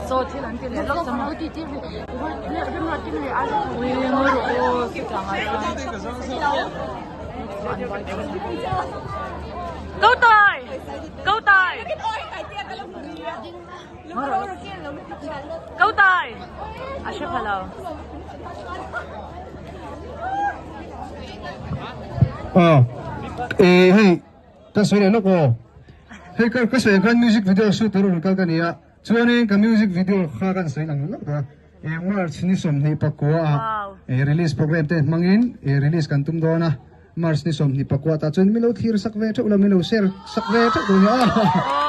Saw thil an ti leh lawk chang a. Ui ngawi rawh aw chutiang ah chuan Go tai! Go tai! Go tai! A hre pha lo. Aw eh hei ka sawi leh lawk aw hei ka ka sawi ang khan music video shoot tur a rawn kal ka ni a chuanin ka music video kha kan sawi lang lawk a eh march ni 24 ah eh release program te hmangin eh release kan tum dawn a march ni 24 tah chuan min lo thlir sak ve theuh lo min lo share sak ve theuh tur a ni a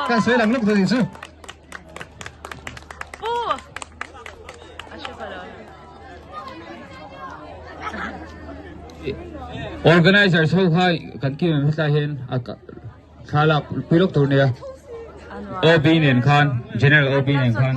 kan sawi lang lawk tur a ni chu. Organizers ho kha kan kim em hetlai hian a thla lak pui lawk tur nia OB nen khan general OB nen khan.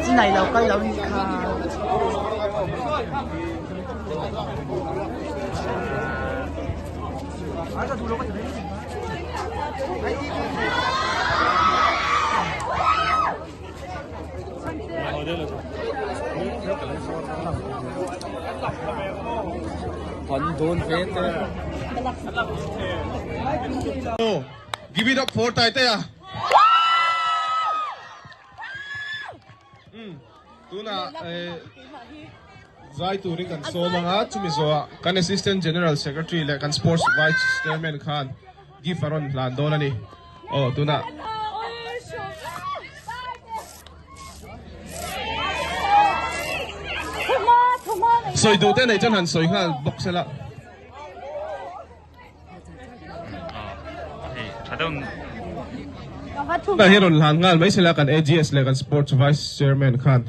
Chinai lo kal lo nih kha. Give it up for Taitea. Umm tunah eh zai turin kan sawm ang a chumi zawhah kan Assistant General Secretary leh kan Sports Vice Chairman khan gift a rawn hlan dawn a ni. Aw tunah. Sawi duh te nei chuan han sawi nghal bawk se la. Tah hian rawn hlan nghal mai sela kan AGS leh kan Sports Vice Chairman khan.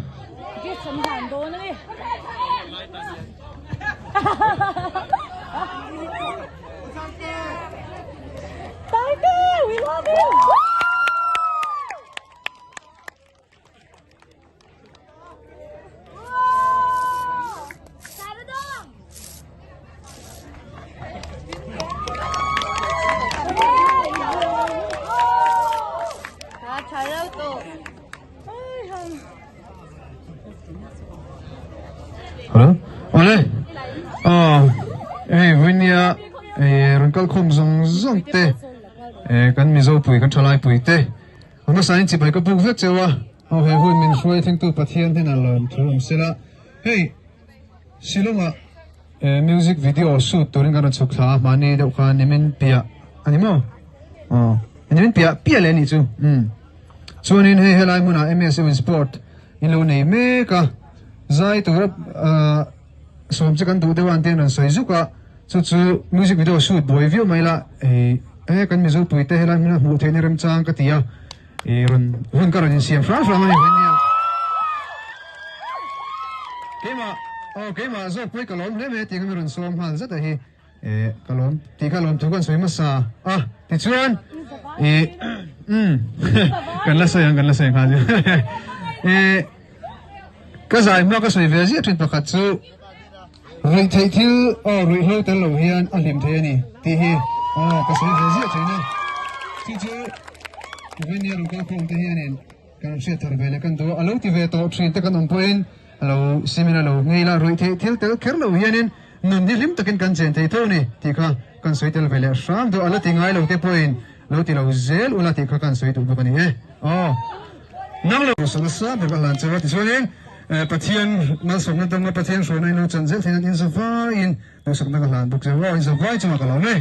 Hello awle aw hei vawinia rawn kal khawm zawng zawng te kan mizo pui kan thalai pui te A hmasain chibai ka buk vek cheu a, aw he hun min hruai thlengtu Pathian hnenah lawm thu awm sela, hei Shillong-ah music video shoot turin kan rawn chhuk thla a, mahni deuh khan nimin piah a ni maw? Aw nimin piah piah leh a nih chu umm chuanin hei helai hmunah MSU in sport in lo nei mek a, zai tura sawm chu kan duh deuh a an ti a an rawn sawi zuk a. Chu chu music video shoot buai viau mai la eh eh kan Mizo puite helai hmuna hmuh theihna remchang ka ti a eh rawn hun ka rawn insiam hrang hrang a ni ve nia. Keimah aw keimah zawk pawh hi ka lawm hle mai a tih kha mi rawn sawm nghal zet a hi eh ka lawm tih kha lawm thu kan sawi hmasa a tichuan eh umm kan la sawi ang kan la sawi nghal eh ka zai hma ka sawi ve ziah thin pakhat chu Ruihtheih thil aw ruihhlo tel lo hian a hlim thei a ni tih hi aw ka sawi ve ziah thin a. Chu chu Venia Rukal khawm te hianin kan hriat thar ve leh kan duh a, a lo ti ve tawh thin te kan awm pawhin a lo simin a lo ngei la, ruihtheih thil tel kher lo hianin nun hi hlim takin kan chen thei tho a ni tih kha kan sawi tel ve leh hram duh, a la ti ngai lo te pawhin lo ti lo zel ula tih kha kan sawi duh bawk a ni e. Aw nang lo nasa ber ka hlan che a tichuanin Pathian malsawmna dawng a Pathian hruaina in lo chan zel theih nan in zavaiin duhsakna ka hlan bawk che aw in zavai chungah ka lawm e.